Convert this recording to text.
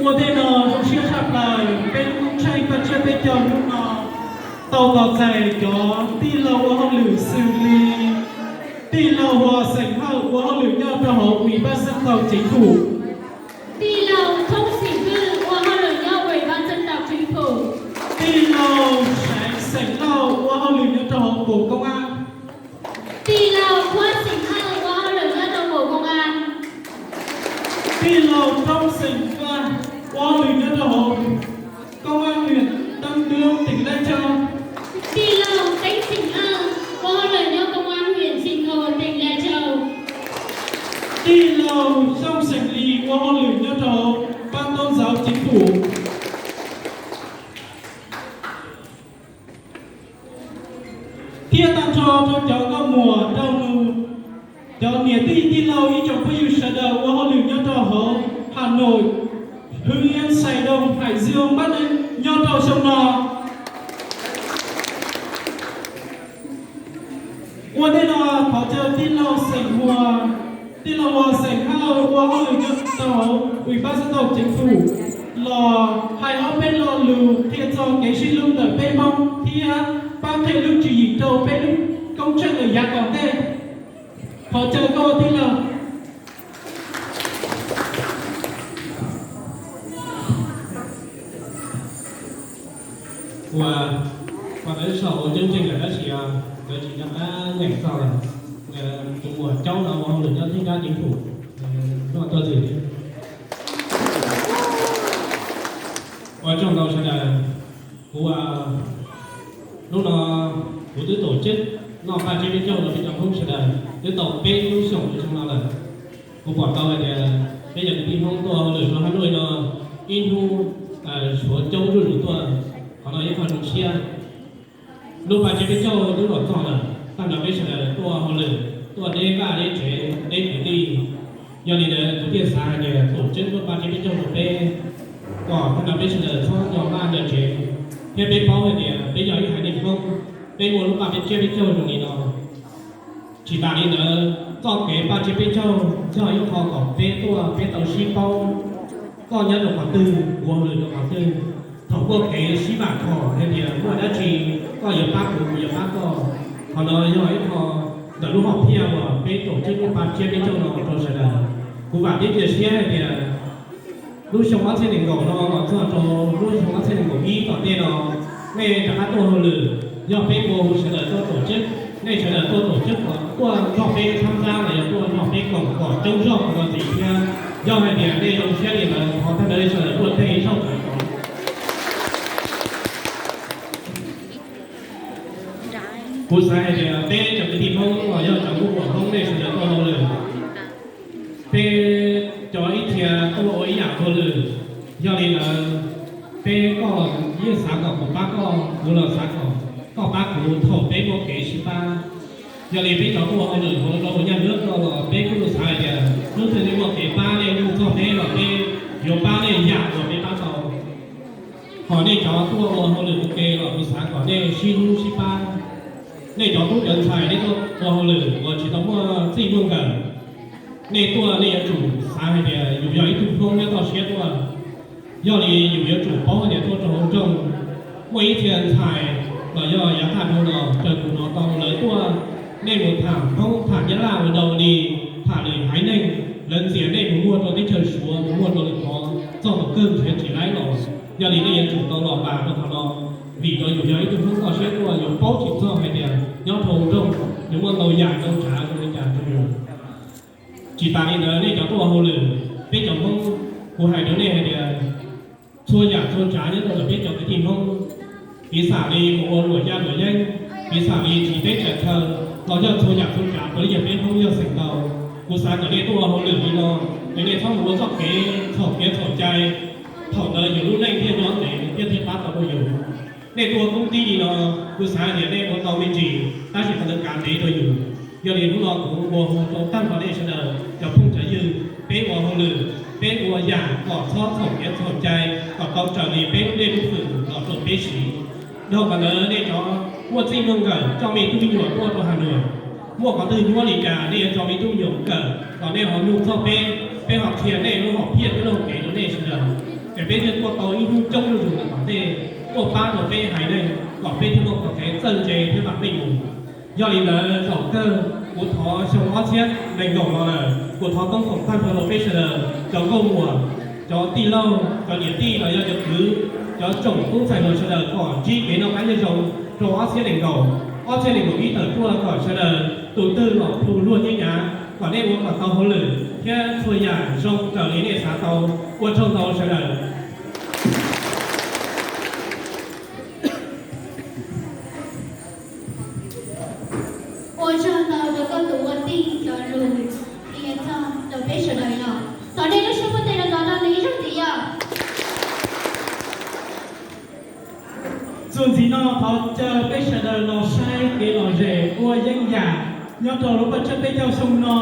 Ua ntej no zoo siab tshaj plaws peb lub koob tsheej paj tsiab peb caug hnub no tau tos txais cov tij laug ua hauj lwm xws li tij laug Hua Xeem Hawj ua hauj lwm nyob rau hauv Ủy ban Dân tộc Chính phủ. Tij laug Thoob Xeem Hawj ua hauj lwm nyob Ủy ban Dân tộc Chính phủ. Tij laug Xeem Xeem Lauj ua hauj lwm nyob rau hauv Bộ Công an. Tij laug Khuab Xeem Hawj ua hauj lwm nyob rau Bộ Công an. Tij laug Roob Xeem Vaj ua hauj lwm nyob rau hauv Công an huyện Tân Uyên, tỉnh Lai Châu. Tij laug Teeb Xeem Hawj ua hauj lwm nyob Công an huyện Sinh Hồ, tỉnh Lai Châu. Tij laug Xyooj Xeem Lis ua hauj lwm nyob rau hauv Ban Tôn giáo Chính phủ. Thiab tag nrho rau cov nkauj muam nraug nus, cov niam tij tij laug ib tsoom phooj ywg sawv daws ua hauj lwm nyob rau hauv Hà Nội, Hưng Yên, Sài Gòn, Hải Dương, Bắc Ninh nyob rau xyoo no. Ua ntej no thov caw tij laug Xeem Hua, tij laug Hua Xeem Hawj ua hauj lwm nyob rau hauv Ủy ban Dân tộc Chính phủ los hais ob peb lo lus qhia txog kev sib hlub ntawm peb Hmoob thiab pab qhia lub tswv yim rau peb lub koob tsheej lawm yav tom ntej. Thov caw koj ua tij laug. Ua, ua ntawd sau ua coob coob lawm tab sis nkawd tsis nco qab nyeem txog lawm. Tus muam Caub no ua hauj lwm nyob Theej Kab Ceev Xwm, noj tuaj ntxwg thiab. Ua tsaug ntau sawv daws. Kuv, hnub no kuv twb tổ chức noj paj tsiab peb caug rau peb cov Hmoob sawv daws twb tau peb lub xyoos rau xyoo no lawm. Kuv pom tau hais tias peb cov kwv tij Hmoob tuaj hauj lwm rau hab nuj no ib hnub suav coob zuj zus tuaj, qhov no ib qho zoo siab. Lub paj tsiab peb caug twb los txog lawm, tag nrho peb sawv daws tuaj hauj lwm, tuaj deb vaj deb tsev deb kwv tij. Yog li ntawd kuv thiaj xav hais tias tổ chức lub paj tsiab peb caug rau peb, kom tag nrho peb sawv daws txhob nco vaj nco tsev, thiab peb paub hais tias peb yog ib haiv neeg Hmoob, peb muaj lub paj tsiab peb caug zoo li no. Tsis tas li ntawd, txoj kev paj tsiab peb caug yog ib qho kom peb tuaj peb tau sib paub, koj nyob rau qhov twg kuv hauj lwm rau qhov twg. Thaum muaj kev sib vam khom hais tias muaj dab tsi koj yuav pab kuv kuv yuav pab koj, qhov no yog ib qho ntawm lub hom phiaj uas peb tổ chức lub paj tsiab peb caug no rau sawv daws. Kuv vam thiab cia siab hais tias lub xyoo ob txhiab nees nkaum no los txog rau lub xyoo ob txhiab nees nkaum ib tom ntej no, nej rov qab tuaj hauj lwm, yog peb ua hu sawv daws tuaj tổ chức, nej sawv daws tuaj tổ chức kom tuaj nrog peb thab ntab los yog tuaj nrog peb koom kom coob zog ua ntxiv thiab. Yog hais tias nej zoo siab li ntawd thov tag nrho nej sawv daws tuaj teg ib zaug kom. Kuv xav hais tias peb cov kwv tij Hmoob los yog cov nkauj muam Hmoob nej sawv daws tuaj hauj lwm, peb cov ib txhia tuaj ua ib yam hauj lwm. Yog li ntawd, peb koj yeej xav kom kuv pab koj, kuv los xav kom koj pab kuv thaum peb muaj kev sib pab. Yog li peb cov tuaj ua hauj lwm hauv zos Nyab Laj no los peb kuj xav hais tias hnub twg nej muaj kev pab nej nuj txog peb los peb yuav pab nej yam uas peb pab tau. Ho nej cov tuaj ua hauj lwm ua ke los kuv xav kom nej sib hlub sib pab. Nej cov tub cov ntxhais nej tuaj ua hauj lwm uas tsis tau muaj txij muaj nkawm, nej tuaj nej yuav tsum xav hais tias yus yog ib tug Hmoob nyob toj siab tuaj. Yog li yus yuav tsum paub hais tias tuaj rau hauv nroog, muaj ib txhia ntxhais los yog yav tag dhau los raws kuv hnov tau lawv tuaj, nej mus tham Hmoob tham Nyab Laj ua dau li tham lwm haiv neeg, lawv ntxias nej mus muag rau teb chaws Suav mus muag rau lwm qhov txog tus kawg nrhiav tsis laib los. Yog li nej yuav tsum tau los vam rau qhov no, vim rau yus yog ib tug Hmoob toj siab tuaj yus paub tsis txog hais tias nyob rau nroog yus muaj ntau yam ntau tsav zoo li cas rau yus. Tsis tas li ntawd nej cov tuaj ua hauj lwm, peb cov Hmoob, kuv hais rau nej hais tias txhua yam txhua tsav nyob rau ntawm peb cov kwv tij Hmoob, piv xam li mus ua luam yaj luam yeeb, piv xam li tsis teb tsaws chaw, los yog txhua yam txhua tsav puav leej yog peb Hmoob yog xeem ntau. Kuv xav kom nej tuaj ua hauj lwm li no, ces nej txhob mus ua txoj kev txhaum kev txhaum cai, thaum ntawd yus lub neej thiaj nyob ntev thiab thiaj pab tau rau yus. Nej tuaj koob tib li no, kuv xav tias nej ua tau me ntsis, tab sis qhov ntawd kav ntev rau yus. Yog li hnub no kuv ua hu rau tag nrho nej sawv daws cov phooj cov ywg, peb ua hauj lwm, peb ua yam kom txhob txhaum kev txhaum cai, kom tau raws li peb lub neej lub fwm los rau peb siv. Dhau qhov ntawd nej cov muaj txij muaj nkawm coj me tub me nyuam tuaj rau Has Nuam, muaj qhov twg nyuaj li cas nej yuav tso me tub me nyuam kawm kom nej ho nug txog peb, peb ho qhia nej lub hom phiaj thiab lub hom kev rau nej sawv daws. Peb thiaj tuaj tau ib hnub coob zuj zus tom ntej, tuaj pab rau peb haiv neeg kom peb thiaj muaj qhov kev txawj ntse thiab vam meej mus. Yog li ntawd zaum kawg kuv thov xyoo ob txhiab nees nkaum no lawm, kuv thov koob foom tag nrho rau peb sawv daws, cov nkauj muam, cov tij laug, cov niam tij los yog cov kwv, cov tsoom tub ntxhais hluas sawv daws kom ntsib kev noj qab nyob zoo rau ob txhiab nees nkaum, ob txhiab nees nkaum ib tawm tuaj kom sawv daws tus twg los plhu luag nyiaj nyav kom nej ua kom tau hauj lwm thiab txhua yam zoo raws li nej xav tau. Ua tsaug ntau sawv daws. Ua tsaug ntau rau koj tus ua tij cov lus qhia txog rau peb sawv daws yog. Thov nej lub suab puag tes los ntawm no nws ib zaug ntxiv yog. Txuas ntxiv no thov caw peb sawv daws los saib kev lom zem ua yeeb yam nyob rau lub paj tsawb peb caug xyoo no.